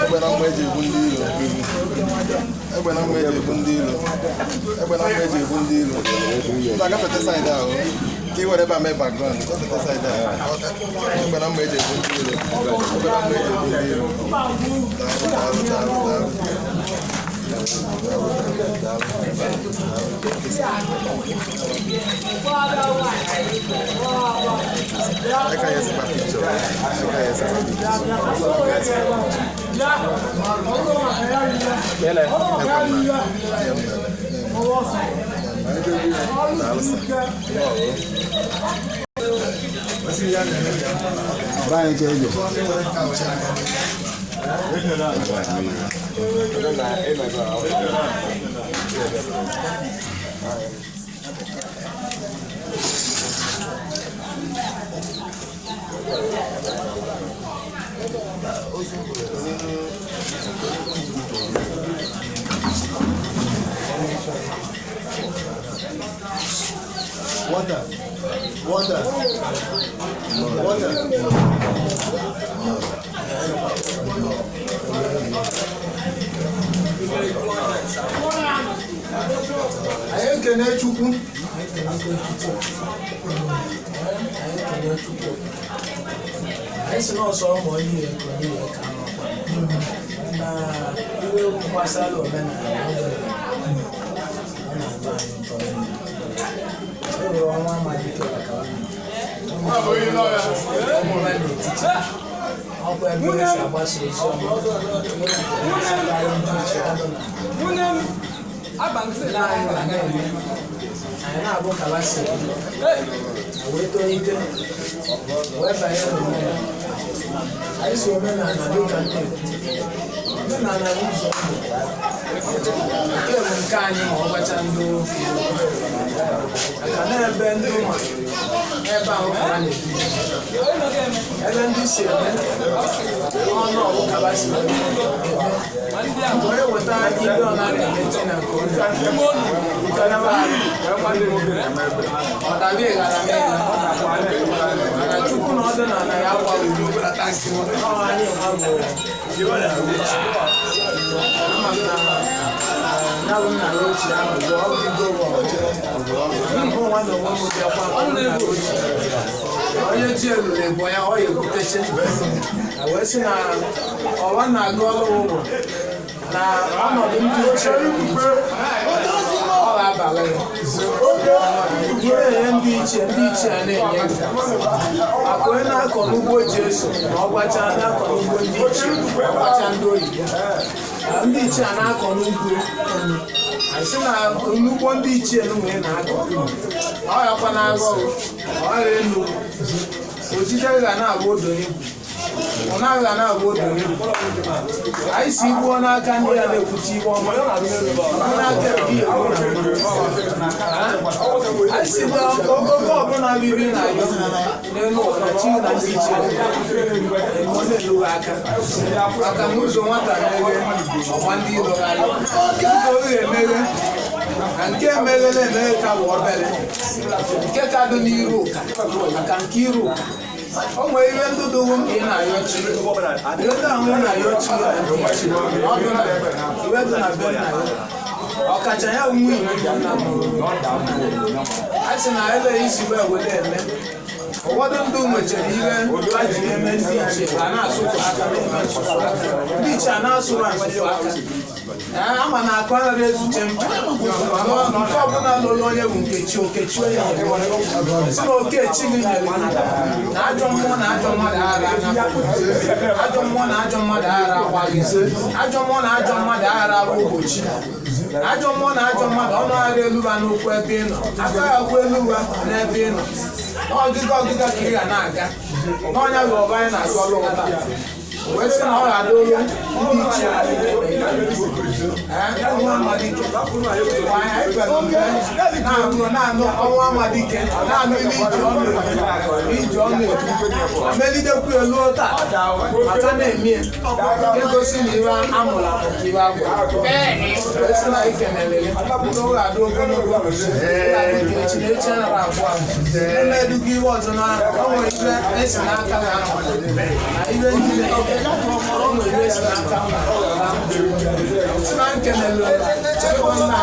Egbe na mma eji egbu ndị ilo. Egbe na mma eji egbu ndị ilo. Egbe na mma eji egbu ndị ilo. Ndị agafete side ahụ ka ị were ebe a mee background. Gafete side ahụ. Egbe na mma eji egbu ndị ilo. Egbe na mma eji egbu ndị ilo. Daalụ, daalụ, daalụ, daalụ. Daalụ, daalụ, daalụ. Thank you, sir. I can use my picture. I can use my picture. I can use my picture. Daalụ, sir. Báyìí jẹ́ ìjọ. Water. Water. Water. Anyị ekene Chukwu. Anyị ekene Chukwu. Anyị si n'ọsọ ụmụ onye ihe ka onye ihe ka anọkwa na iwe okwu gbasara omenala oge ọ na-atọ anyị ụtọ. E nwere ọnwa malitere ka ọ na n'etiti ọ bụ ebe esi agbasa ozi ọma gbasara ndị iche ọdụ na anyị ga na-eme. Anyị na-abụ ka si wee tolite wee banye n'omenala. Anyị si omenala dịka ndị omenala bụ ụzọ ndụ nke bụ nke anyị, ma ọ gbacha ndị ofe maka na ebe ndị nwa ebe ahụ ka a na-ebi, ebe ndị si eme ọnụ ọgwụ ka ha si eme nke onye weta ibe ọ na-eme na nke onye ọ dabịa ghara mee, mana Chukwu na ọdịnala ya gbaghị ọ. Anyị nwa bụ ama m na ya bụ nna ya ochie ahụ bụ ọ dịgo mụ nwa na onwe m bịakwa nna ya ochie. Onye ji eluru ebo ya ọ ya ebuteche wee sị na ọwa na-aga ọrụ bụ na ọnọdụ ndị ochie ọ ga-abalị ya. Ị na-enye ndị ichie, ndị ichie a na-enye gị, maka onye na-akọ n'ugbo ji eso ma ọ gbachaa na-akọ n'ugbo ndị ichie, ọ gbachaa ndị oyibo na ndị ichie a na-akọ n'ugbo. Anyị sị na n'ugbo ndị ichie nwunye na-akọ ọ yakwa na-agụ ọrịa elu ojide ga na-agba odo egwu, ọ naghị ga na-agba odo egwu. Anyị si gbuo n'aka ndị ya na-ekwute ibe ọma n'aka ebe ihe egwu na anyị si na ogogo ọbụla biri na ya n'elu ụwa na chi na ndị ichie ọ na-elughị aka, maka na ụzọ nwata meghe ọgba ndị iro anya, ụzọ oge emeghe na nke emeghela emeghe ka bụ obere nke ka dị n'iru ụka, maka nke iru ụka o nwere ihe ndị dogo mkpa ị na-ayọ chi, ihe ndị ahụ ị na-ayọ chi na ndị ichie ọ dị na iwe dị na be nna ya, ọkacha ya nwunye nna mụrụ. A sị na ebe isi wee were eme Ụfọdụ ndị nwechara iwe ha ji eme ndị ichie, ha na-asụpụ aka na-eme nsụsụ aka. Ndị ichie a na-asụrụ asụsụ aka. Ee, ama na akụ anaghị ezuche mkpa. Nke ọbụla lụrụ onye bụ nkechi, okechi onye nyere si na okechi gị nyere gị na ajọ mmụọ na ajọ mmadụ aghara anapụ, ajọ mmụọ na ajọ mmadụ aghara agba gị, ajọ mmụọ na ajọ mmadụ aghara arụ ogbochi, ajọ mmụọ na ajọ mmadụ ọnụ aghara eluba n'okwu ebe ị nọ, aka ya kwụ eluba n'ebe ị nọ, n'ọgịga ọgịga ka ị ga na-aga n'ọnya gị ọba anyị na-agụ ọlụ ụta wee sị na ọ ga-adị olu ndị ichie. Ee, ọnwa amadike na-anụ na-anụ ọnwa amadike na-anụ ile iji ọnụ ekwu, iji ọnụ ekwu melidekwu elu taa maka na-eme nke gosi na iwe amụrụ amụ ka iwe agwụ. Wee sị na ikenele gị na ọ ga-adị ogologo ga-adị ka echi na echi anaghị agwụ agwụ emedugo iwe ọzọ na o nwere iwe esi n'aka na na iwe niile o nwere iwe esi n'aka si na nkenele nna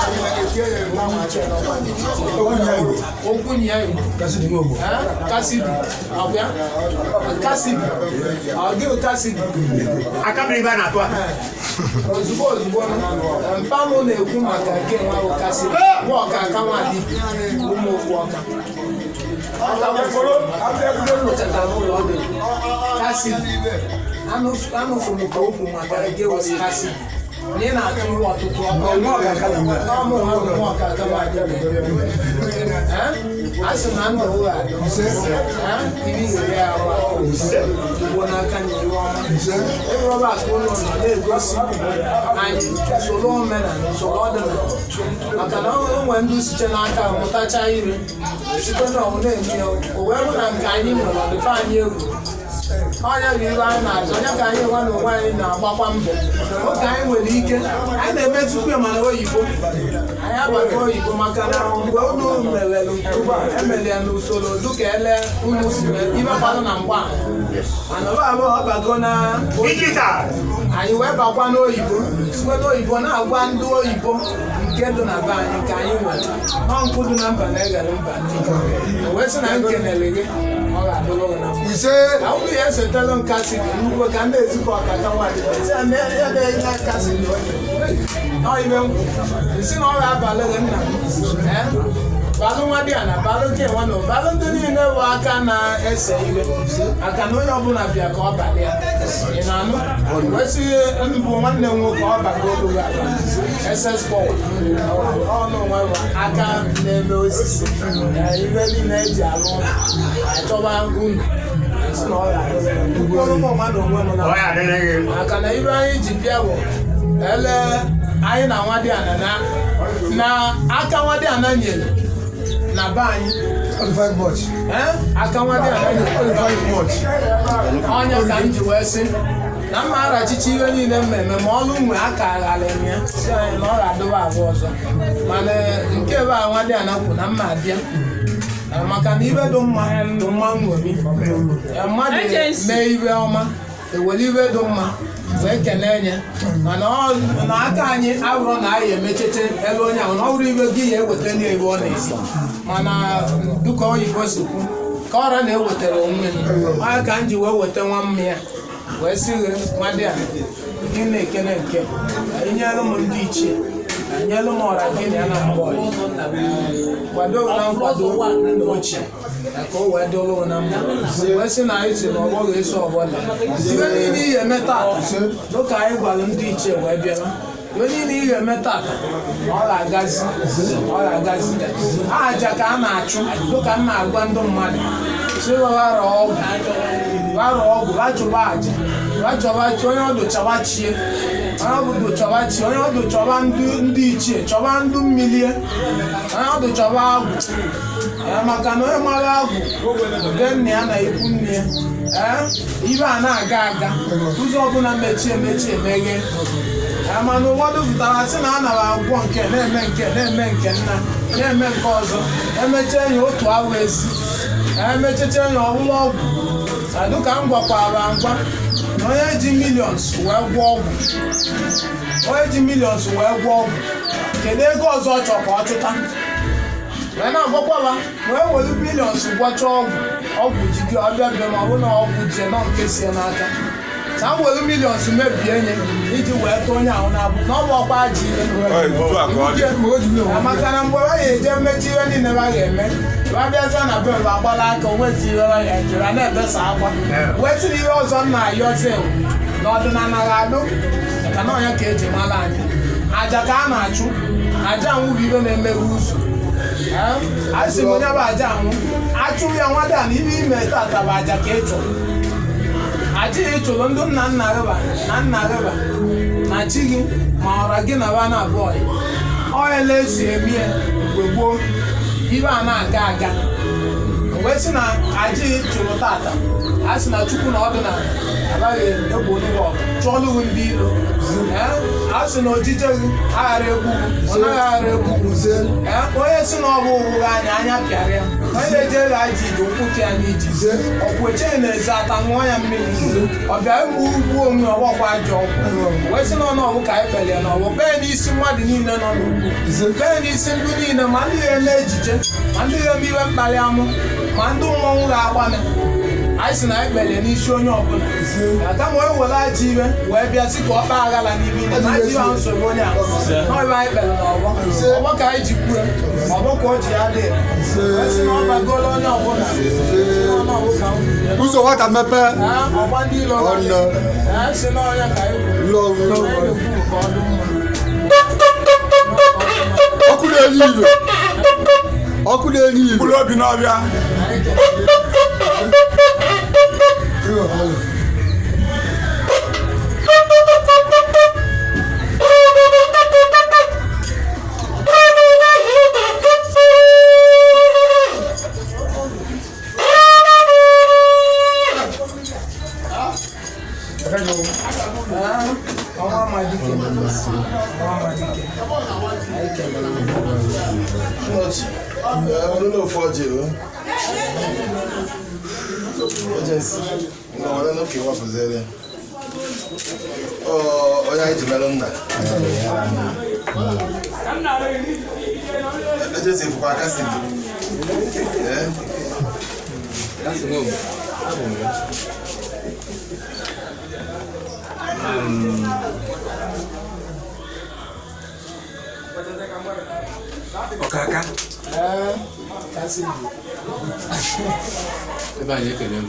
okwu nye ya Igbo. Kasibi, ọbịa kasibi, ọ gị bụ kasibi. Ozugbo ozugbo mpamụ na-ekwu maka nke nwa bụ kasibi bụ ọka aka nwa dibịa ụmụ okwu ọka chetara n'ụlọ ọdụ kasibi anụfụrụ ka okwu maka nke bụ kasibi na ị na-atụ iwe ọtụtụ ọmụ nwa bụ nwa ọka aka nwa dibịa. A sị na ndụ ụlọ adị iri iri ahụ ugbo n'aka na iwe ọma ebe ọba akụ ụlọ nọ na-egosi anyị usoro omenala, usoro ọdịnala, maka na o nwere ndị site n'aka mụtacha ire site na ọmụ na-eme ya, o wee bụ na nke anyị nwere ọdịfe anyị egwu ọnya bụ iwe anyị na-azụ onye ka anyị nwa na onwe anyị na-agbakwa mbọ oge anyị nwere ike anyị na-emetụkwu ya. Mana oyibo anyị abaghị oyibo maka na mgbe unu merere emere ya n'usoro dịka ele unu si mee ibe kwanụ na mgba, mana ọ bụ ọbago na anyị wee bakwa n'oyibo, sikwa n'oyibo na-agwa ndị oyibo nke dị na be anyị nke anyị nwere nọ nkụ dị na mba na-eghere mba ndị wee sị na nkenele gị ọ ga-adụrụ gị na mma ka unu ya esetelu nkasi dị n'ugbo ka ndị ezikọ ọkaka nwadị ya na-enye nkasi dị onye nọ ibe nkwụ nsị na ọ ga-abalị gị nna m. Ee, balụ nwa dị ana, balụ nke nwa na balụ ndị niile bụ aka na-ese iwe maka na onye ọbụla bịa ka ọ balị ya ị na-anụ wesị mbụ nwanne m nwoke ọ bago olu gị aba ss power ọnụ nwe bụ aka na-eme osisi. Ee, ibe niile eji alụ ụlọ achọba unu sị na ọ ga-adịrị gị. Ụmụ mmadụ onwe m na maka na ibe anyị ji bịa bụ ele anyị na nwadiana na na aka nwadiana nyere na be anyị. Ee, aka nwadiana nyere ọnya ka m ji wee sị na mma arachicha iwe niile mmemme ma ọlụ nwe aka aghara m ya si anyị na ọ ga-adịba abụọ ọzọ, mana nke ebe a nwadiana kwu na mma abịa. Ee, maka na ibe dị mma dị mma nṅomi. Ee, mmadụ mee ibe ọma ewere ibe dị mma wee kelee nye, mana na aka anyị abụrụ na anyị emecheche ebe onye ahụ na ọ bụrụ ibe gị ya eweta n'ibe ọ na-esi, mana dịka oyibo si kwu ka ọra na-ewetara onwe m ọ ka m ji wee weta nwa m ya wee sị gị nwadị a gị na-ekene nke enyelu m ndị ichie enyelu m ọra gị na ya na-akpọ ọyị kwado na nkwado nna ochie ka o wee dịrụ na mma wee sị na anyị si na ọgbọ ga-eso ọgbọ na ibe niile ihe eme tata dịka anyị gwara ndị ichie wee bịara ibe niile ihe eme tata ọ ga-agazi ọ ga-agazi aja ka a na-achụ dịka m na-agwa ndị mmadụ si ghara ọgwụ ghara ọgwụ ghachụba aja ghachọba chi onye ọdụ chọba chie onye ọdụ chọba chi onye ọdụ chọba ndị ichie chọba ndị mmilie onye ọdụ chọba agwụ. Ee, maka na onye mara agwụ be nna ya na ikwu nne ya, ee, ibe a na-aga aga ụzọ ọbụla mechie emechie emeghe. Ee, mana ụfọdụ pụtara sị na a nara agwọ nke na-eme nke na-eme nke nna na-eme nke ọzọ emechie ya otu awa ezi emecheche ya ọwụwa ọgwụ adụka m gwakwara ngwa na onye ji millions wee gwọọ ọgwụ, onye ji millions wee gwọọ ọgwụ, kedu ego ọzọ ọ chọrọ ka ọ chụta wee na-agwakwaba wee were millions gwọchaa ọgwụ Ọgwụ jide ọbịa bịa, ma ọ bụ na ọgwụ jie nọ nke sie n'aka ka m were millions mebie nye iji wee tụọ onye ahụ na-abụ na ọ bụ ọkwa ajọ ihe. Maka na mgbe ha ga-eje mmechi ihe niile ha ga-eme, ha bịazịa na be m, agbala aka onwezi ihe ha ga-ejere a na-ebesa akwa wee sị na ihe ọzọ m na-ayọzi ewu na ọdịnala ga-adụ, maka na ọnya ka eji mara anyị. Aja ka a na-achụ, aja anwụ bụ ihe na-emeghe ụzọ. A sị m onye bụ aja anwụ achụ ya nwada na ihe ime tata bụ aja ka ị chụrụ, aja ị chụrụ ndị nna nna gị ba na nna gị ba na chi gị ma ọra gị na ba na abụọ ya ọyala esi eme ya mgbe gboo, ibe a na-aga aga. O wee sị na aja ị chụrụ tata, a sị na Chukwu na ọdịnala agaghị egbu onugbu ọgụ chụọlụ gị ndị ilo. Ee, a sị na ojije gị aghara egbu gị, ọ naghị aghara egbu gị. Ee, onye sị na ọ bụ ụgwụ gị anya anya pịara ya, onye na-eje gị aja ije ụkwụ tụ ya n'iji ọkwụ echeghị na eze ata ṅụọ ya mmiri ọ bịa igbu ugwu onwe ọgbakwa ajọ ọgwụ. Wee sị na ọnụ ọgwụ ka anyị kpelie na ọgwụ bee n'isi mmadụ niile nọ n'ugwu, bee n'isi ndị niile, ma ndị ga-eme ejije, ma ndị ga-eme iwe mkpali amụ, ma ndị mmọnwụ ga-agbanị. Anyị sị na anyị kpelie n'isi onye ọbụla kama onye were ajọ iwe wee bịa sị ka ọ kpaa aghala n'ime ile na ajọ iwe ahụ nsogbu onye ahụ n'ọbịa. Anyị kpere n'ọgbọ ọgbọ ka anyị ji kwue ọgbọ ka o ji ya dị. Wee sị na ọ bagolo onye ọbụla n'ọnụ ọgbụ ka m kwuru. Ụzọ nwata mepee. Ee, ọgba ndị ilo. Ọnụ. Ee, sị na ọnya ka anyị kwuru. Lọrụ. Anyị na-ekwu ka ọ dị mma. Ọkụ na-enye ire, ọkụ na-enye ire. Mkpụrụ obi n'ọbịa. Anyị kelere. Ee, ọnwa Amadike. Ọnwa Amadike. Anyị kelere. Nọchi, ee, ọlụlụ ofu ọjị o. Agency, nga were n'oke wapụziere. Ọ onye anyị ji merụ nna. Agency fụkwa aka si gị. Ee, Ọkaka. Ee, kasị bi. Ebe anyị ekele m.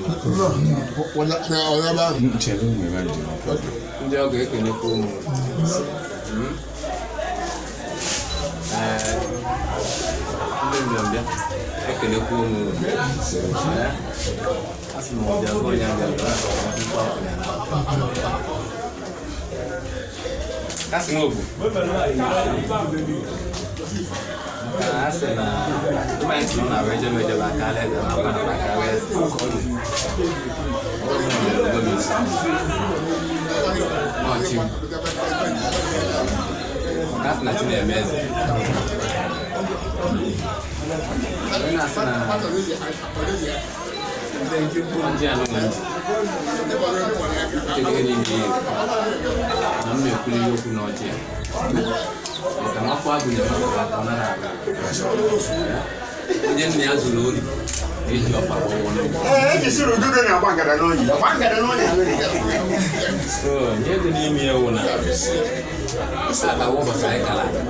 Ndị ọgọ, ekelekwa ụmụ. Ee, ndị mbịambịa, ekelekwa ụmụ. Ee, a sị m ọbịa bụ onye abịa kasị m obu. A sị na ebe anyị si nọ na wee jebe ejebe aka alaeze na akwa na aka alaeze. Ọ bụ na mere ogo m isi. Nọọchi m. Maka a sị na chi na-eme eze. Onye na-asị na ndị anụ nwe ntị. Chegide niile ya na m na-ekwuli ihe okwu n'ọjị ya. Maka na ọkụ agụ na-eme aka ọ naghị aga. Onye nna ya zuru ori na-eji ọkpa gwọwọ n'ụgbọ. Ee, eji siri ududo na-agba ngada n'ọnya. Agba ngada n'ọnya. So, ihe dị n'ime ya wụ na tata wụ ụbọchị anyị kara aka na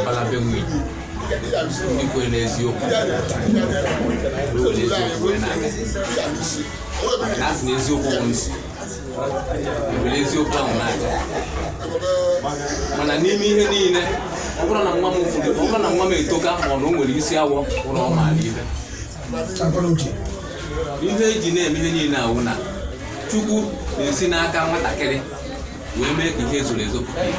mpalabe nwunye ndị kwere n'eziokwu wee were eziokwu wee na-aga, maka na a sị na eziokwu bụ nsị ewere eziokwu ahụ na-aga. Mana n'ime ihe niile, ọ bụrụ na nwa m furu, ọ bụrụ na nwa m etoka, ma ọ na o nwere isi awọ ụlọ, ọ maara ibe ihe eji na-eme ihe niile awụ na Chukwu na-esi n'aka nwatakịrị wee mee ka ihe zoro ezo pụta ìhè.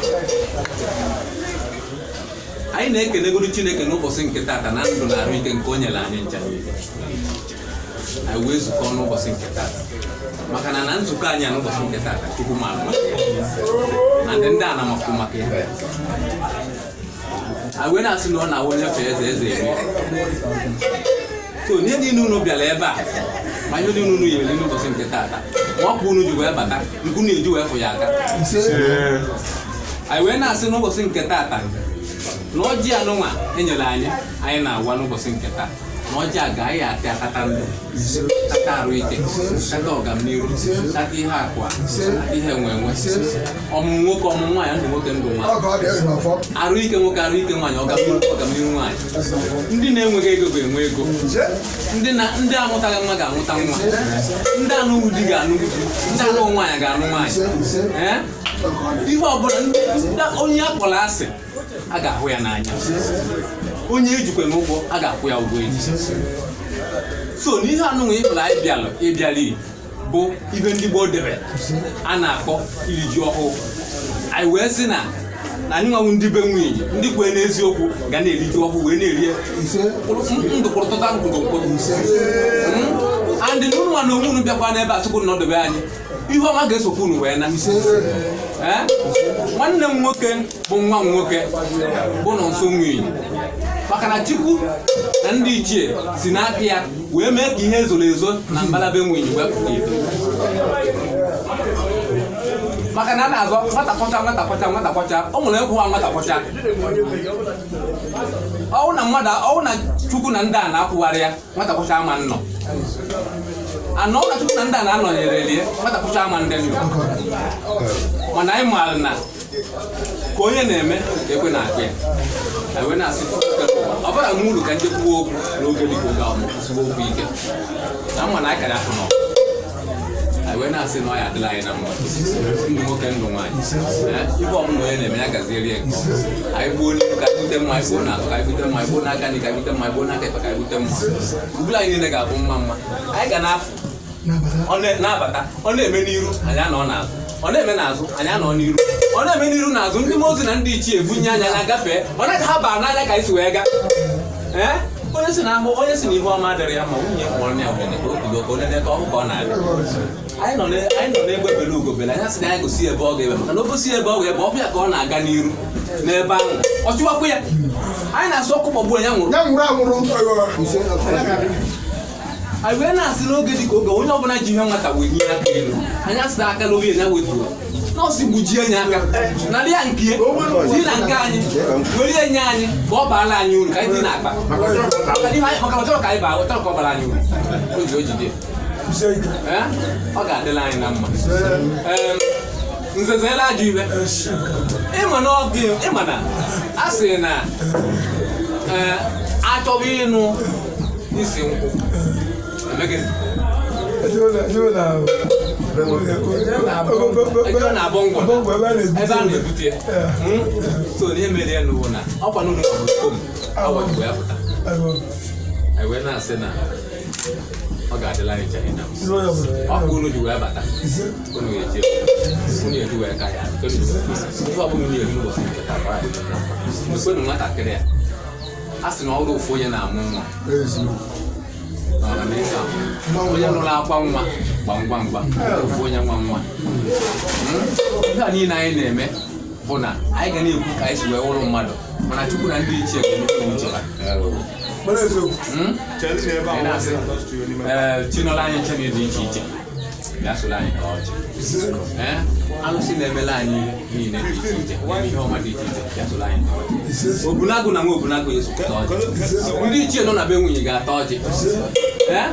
Anyị na-ekelegoro Chineke n'ụbọchị nke taata na ndụ na arụ ike nke o nyere anyị ncha niile. Anyị wee zukọ n'ụbọchị nke taata, maka na nzukọ anyị a n'ụbọchị nke taata, Chukwu maara maka ya na ndị a na-amakwu maka ya. Anyị wee na-asị na ọ na-awụ onye fee eze, eze eri. So ihe niile unu bịara ebe a, ma ihe niile unu yiri n'ụbọchị nke taata, ma ọkwa unu ji wee bata nke unu eji wee fụ ya aka. Anyị wee na-asị n'ụbọchị nke taata na ọjị anụnwa enyere anyị, anyị na-agwa n'ụbọchị nke taata. Na ọjị a ga anyị ata atata ndụ, tata arụ ike, tata ọganiru, tata ihe akụ, tata ihe enwe enwe, ọmụmụ nwoke, ọmụmụ nwaanyị, ndụ nwoke, ndụ nwaanyị, arụ ike nwoke, arụ ike nwaanyị, ọganiru, ọganiru nwaanyị. Ndị na-enweghị ego ga-enwe ego, ndị na ndị amụtaghị nwa ga-amụta nwa, ndị anụghị di ga-anụ di, ndị anụghị nwaanyị ga-anụ nwaanyị. Ee, ihe ọbụla onye a kpọrọ asị, a ga-ahụ ya n'anya. Onye ejikwa n'ụgwọ, a ga-akwụ ya ụgwọ eji. So n'ihe anụnwa ịhụrụ anyị bịalụ ịbịali bụ ihe ndị gboo debe a na-akpọ iri ji ọhụụ. Anyị wee sị na na anyị nwanwụ ndị be nwunye, ndị kwee n'eziokwu, ga na-eri ji ọhụụ wee na-eri ndụ kpụrụtụta ndụ mkpụrụ. And n'ụlọ nwa na onwe unu bịakwa n'ebe a sịkwa nọdebe anyị, ihe ọma ga-esokwa unu wee na. Ee, nwanne m nwoke bụ nwa m nwoke bụ nọ nso nwunye, maka na Chukwu na ndị ichie si n'aka ya wee mee ka ihe ezoro ezo na mbalabe nwunye wee pụta ìhè, maka na a na-azọ nwata kwọcha, nwata kwọcha, nwata kwọcha. O nwere ekwu nwata kwọcha ọwụ na mmadụ, ọwụ na Chukwu na ndị a na-akwụgharị ya. Nwata kwọcha ama nnọ anọ na Chukwu na ndị a na-anọnyere lie. Nwata kwọcha ama ndị ndụ, mana anyị maara na ka onye na-eme ka ekwe na-akụ ya. Anyị wee na-asị ọ bụla m uru ka nje kwuo okwu n'oge dịka oge ahụ kwusiwe okwu ike na mma na anyị kara afọ n'ọgụ. Anyị wee na-asị na ọ ya adịla anyị na mma, ndụ nwoke, ndụ nwaanyị. Ibe ọbụla onye na-eme, ya gaziere ya nke ọma. Anyị gbuo n'ihu ka anyị bute mma, anyị gbuo n'azụ ka anyị bute mma, anyị gbuo n'aka nri ka anyị bute mma, anyị gbuo n'aka ekpe ka anyị bute mma. Ugbu anyị niile ga-abụ mma mma. Anyị ga na-afụ ọ na-abata, ọ na-eme n'iru, anyị anọ n'azụ, ọ na-eme n'azụ, anyị anọ n'iru, ọ na-eme n'iru n'azụ. Ndị mmụọ ozi na ndị ichie ebunye anya na-agafe, ọ naghị ha baa n'anya ka anyị si wee gaa. Ee, onye si na ahụ, onye si na ihu ọma dịrị ya ma nwunye kpọrọ ya were ka o bido ka o nene ka ọ hụ ka ọ na-abịa. Anyị nọ n'egbe bele ugo bele. Anyị sị na anyị gosi ebe ọ ga-ebe, maka na o gosi ebe ọ ga-ebe, ọ bụ ya ka ọ na-aga n'iru n'ebe ahụ, ọ chụwakwa ya. Anyị na-asụ ọkụ kpọgbuo ya nwụrụ. Ya nwụrụ anwụrụ. Anyị wee na-asị n'oge dị ka oge onye ọbụla ji ihe nwata wee nye aka elu, anyị asị aka n'oge ya wetuo nọọsụ gbujie nye aka narị ya nke tinye na nke anyị, were ya nye anyị ka ọ baala anyị uru, ka anyị tinye n'akpa, maka na ọ chọrọ ka anyị baa, ọ chọrọ ka ọ bara anyị uru. O ji o jide. Ee, ọ ga-adịla anyị na mma. Ee, nzezela ajọ ibe ịma na ọ gị ịma na a sị na ee, achọghị ịnụ isi nkwụ eme gịnị? Ejebe na-abọ ngwọ ebe a na-ebute ya. So ihe mere ya n'ụwa na ọkwa n'ụlọ bụ kom awọ ji wee pụta. Anyị wee na-asị na ọ ga-adịla anyị chere na ọkụ unu ji wee bata, unu ga-eji unu eji wee ka ya ihe ọbụla unu eri n'ụbọchị nke taa, ọ ga-adị na mma. Ekwenụ nwatakịrị a, a sị na ọrụ ofu onye na-amụ nwa n'ọra na ịsa onye nụrụ akwa nwa gba ngwa ngwa ofu onye nwa nwa. Ihe a niile anyị na-eme bụ na anyị ga na-ekwu ka anyị si wee wụrụ mmadụ, mana Chukwu na ndị ichie ga-emepe uche ha. Anyị na-asị ee, chinọla anyị nche dị iche iche bịa soro anyị ka ọchị. Ee, alụsị na-emela anyị ihe niile dị iche iche, na-eme ihe ọma dị iche iche, bịa soro anyị ka ọchị. Obunagu na nwa obunagu esopụta ọjị, ndị ichie nọ na be nwunye ga-ata ọjị. Ee,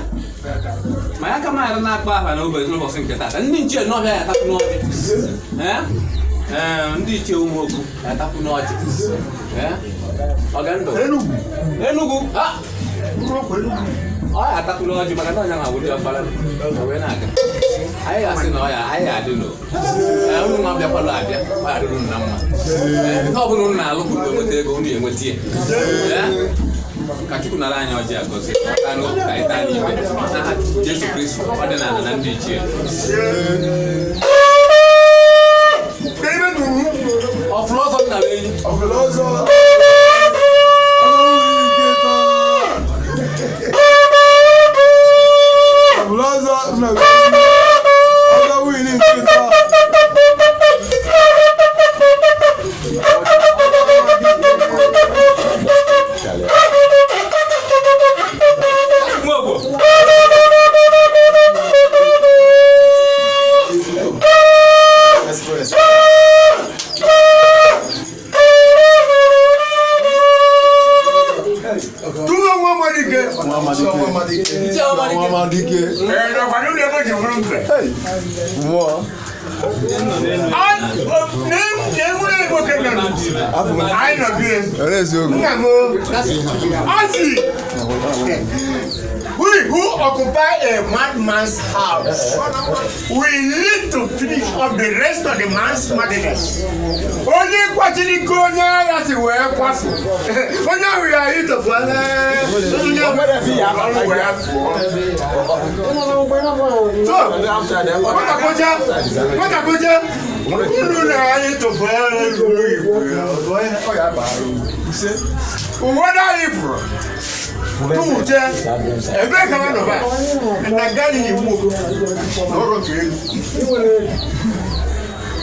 ma ya kama anyị na-akpa afa n'ụbọchị n'ụbọchị nke taata, ndị ichie n'ọbịa ya atapụ n'ọjị. Ee ee, ndị ichie ụmụ okwu ya atapụ n'ọjị. Ee, ọgandụ Enugu ha ọ ya atapụ n'ọjị, maka na ọnya na-awụli ọkpara o wee na-aga. Anyị ga-asị na ọ ya anyị ga-adị n'o. Ee, unu nwa bịakwalụ abịa, ọ ya adịrị unu na mma. Ee, ihe ọbụla unu na-alụ bụ unu enweta ego, unu enweta ya. Ee, ka Chukwu nara anyị ọjị a gọzie taa n'okwu ka anyị taa n'ime n'aha Jesu Kristi, ọdịnala na ndị ichie. Ọfụrụ ọzọ nna m enyi. Ọfụlụ ọzọ. Ọfụlụ ọzọ nna m enyi. Ọzọ wili nkịta. Nwogbo. Anyị nọ bie. Olee eziokwu? Nna m ọ sị, we who occupy a madman's house, we need to finish up the rest of the man's madness. Onye kwachiri ike onye agha si wee kwafu onye ahụ ya ịtọpụ onye ọrụ wee pụọ. So, nwata nwata kụja unu na anyị tụpụ elu igwe ọ ya bara uru. Ụfọdụ anyị pụrụ tụwute ebe ka ha nọba na gani igbo n'ọrụ nke elu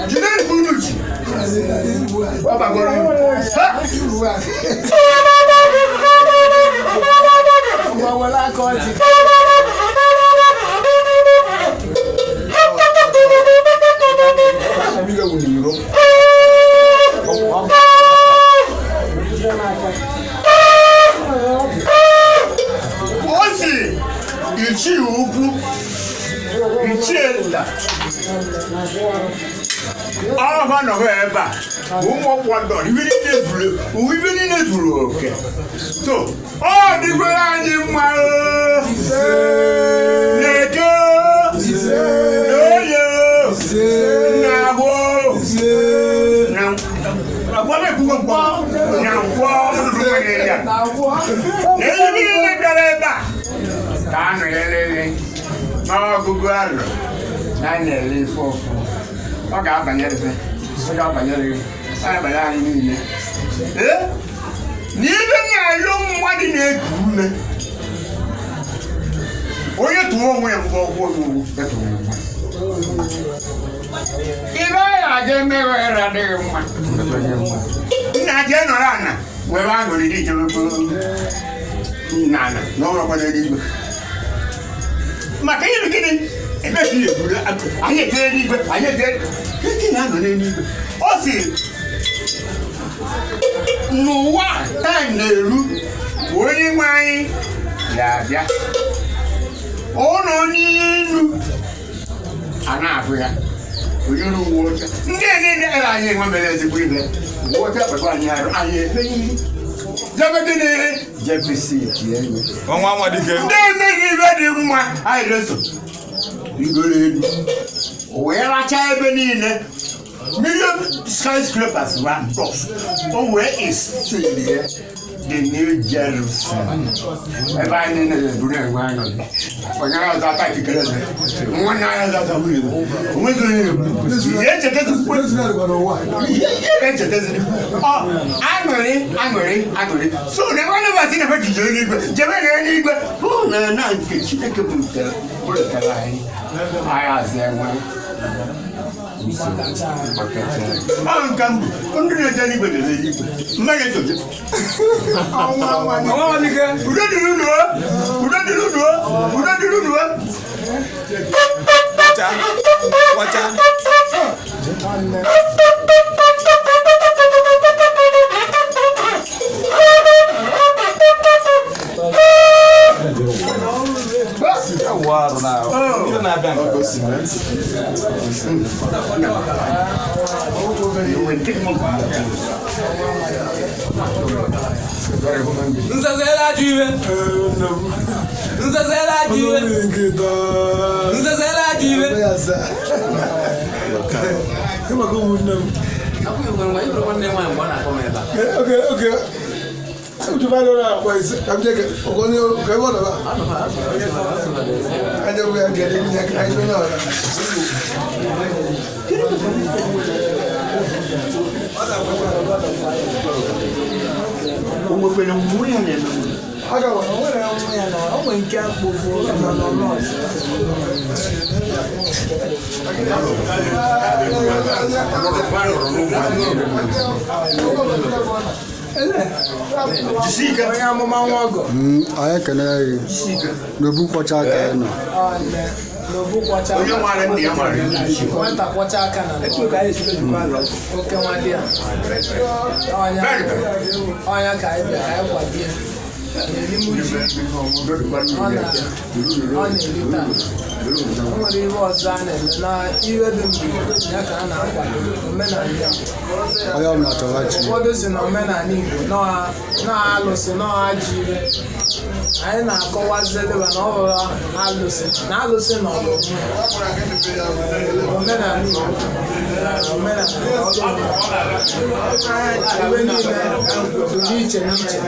jide nke unu ji ọ bagoro uru. Ha! Were aka ọjị. O si ichie ukwu, ichie nta, ọha nọrọ ebe a, ụmụ ọkwọdọ ibe niile zuru, ibe niile zuru oke, so ọ dịgwara anyị mma oo. Na-eke na oye na agbụ na agwọ ekwugo nkwọ na nkwọ ndụ ya na ihe niile bịara ebe a ka a nọ ya lele n'ọgụgụ arọ na anyị na-ele ife ụfụ. Ọ ga-abanyere gị, ọ ga-abanyere gị, ọ ga-abanyere anyị niile. Ee, na ibe na-alụ mmadụ na-eku ume, onye tụọ onwe ya mbọ ọgwụ onye ya tụọ onwe ibe anyị aga emeghị ịra adịghị mma. Nna, jee nọrọ ana were aṅụrị dị jebe n'ala na ọrọkwa n'eluigwe maka ihe gịnị ebe ka ihe eburu anyị ejee n'eluigwe, anyị ejee gịnị na-anọ n'eluigwe. Ọ sị n'ụwa time na-eru onye nwe anyị ga-abịa ụlọ n'elu a na-abụ ya oyiri uwe ọcha ndị a niile ere anyị enwe mere ezigbo ibe uwe ọcha kpekwa anyị arụ anyị efe ihe jebe gịnị jebisi enyi. Ọnwa Nwadike. Ndị emeghị ibe dị mma anyị reso rigoro elu wee rachaa ebe niile, million skyscrapers ran off, o wee esilie the New Jerusalem ebe anyị niile na-eburu enwe aṅụrị. Onye ọzọ ata ikikere eze nwanne anyị ọzọ ata nwunye onwezi onye na-ekwu echetazikwa ihe echetaziri ọ aṅụrị aṅụrị aṅụrị. So na nwanne m asị na ebe jije eluigwe jebe na eluigwe hụ na na nke Chineke burutere burutere anyị anyị azụ enwe ọ nke mbụ ndị na-eje eluigwe jere eluigwe mmadụ esoje. Ọnwa Nwadike. Udo dịrị unu o! Udo dịrị unu o! Udo dịrị unu o! Wacha. Wacha. Nwanne. Yawa arụ na ndị na-abịa nke. Ọ si mee. Nzazela ajọ iwe. Nzazela ajọ iwe. Nzazela ajọ iwe. Ịmaka ụmụnne m. Akwụghị nwere nwa, nwanne m nwaanyị mgbe ọ na-akpọ m ebe a. Oke oke. Uche ba lọ́rọ̀ àpọ̀ ìsẹ́ kàmí jẹ́ ọkọ̀ ní ọkọ̀ ẹ̀wọ̀n náà. Ajẹ́ wo ya gẹ̀dẹ̀ ní ẹjọ́ náà. O nwekwara mgbe ya na-eme. Aga wọ̀. O nwere nwa ya na o nwere nke akpọfu nọ nọọsụ. Jisi ike. Onye amụma nwa ọgọ. Anyị ekele gị n'obu kwọcha aka anyị nọ. Ọ nne n'obu kwọcha. Onye nwara nna ya mara ya. Nwata kwọcha aka na oke nwa dị ya. Ọnya ọnya ka anyị bịa ka anyị kwadie. Na-elimu ji ọ na ọ na-eri taa. O nwere ihe ọzọ a na-eme na ihe dị mgbe ya ka a na-akwado omenala Igbo. Onye ọbụla chọrọ chi. Ụfọdụ si na omenala Igbo nọ alụsị nọ ajọ ire. Anyị na-akọwazideba na ọ bụrụ alụsị na alụsị nọ n'onwe ya. Omenala Igbo na omenala ọrụ ebe niile dị n'iche n'iche.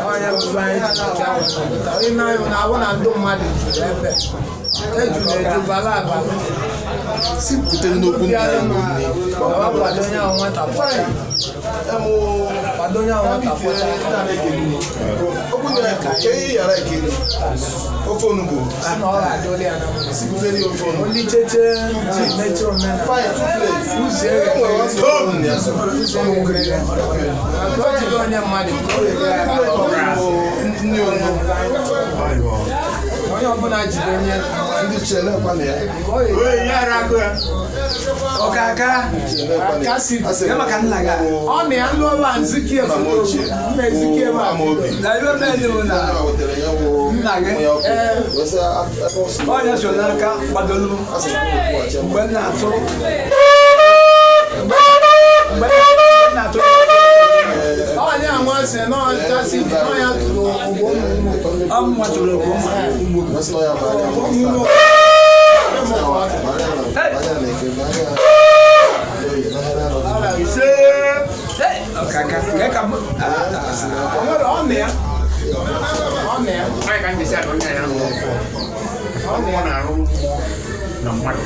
Onye bụbu anyị ji nke ahụ nọpụta. Onye na-ahụ na ahụ na ndụ mmadụ juru ebe ejuru eju bala abala. Si pụte nnukwu ndị Bịara Igbo nne. ma kwado onye ahụ nwata kwọcha, kwado onye ahụ nwata kwọcha. Okwu na ka ihe yara ekele. Ofe onugbu. Si na ọ ga-adọli ya na mma. Si butere ya ofe onugbu. Olicheche na-emechi omenala. Fine, two plates. Ụzọ E nwere eghe ọsọ onugbu ya. ụzọ eghe maka o jiri onye mmadụ ka o were ya. Nne onugbu. Onye ọbụla jide onye Ndị chie na-ekwa na ya. nke ọ ga- Onye yara akụ ya. Ọkaka. Chie na-ekwa na ya. Kasị. Asị m, Ya maka nna gị. Ọ na ya nlụ ọba nziki Nna m ochie. mma eziki ebe a. Amaobi. Na ibe mmiri bụ na Nna wetere ya wụ Nna gị? mmanya ọkụ. Wee sị, ebe ọ sị na- onye so n'aka kwadolu m Asị m, kwụghachi m. mgbe m na-atụ mgbe m na-atụ Onye anwa sị na ọ kasị na ọ ya tụrụ ụgbọ ụmụ ọ mma tụrụ okwu mma Wee sị na ọ ya bụ anya m. Sị na ọ bụ anya na- anya na eke, bụ anya na- oyi, na anya na- Ise. ọkaka nke ka m O nwere ọ na ya ọ na ya Onye ka m ji sị na onye ya na-arụ mmụọ. Ọ na-arụ mmụọ na mmadụ.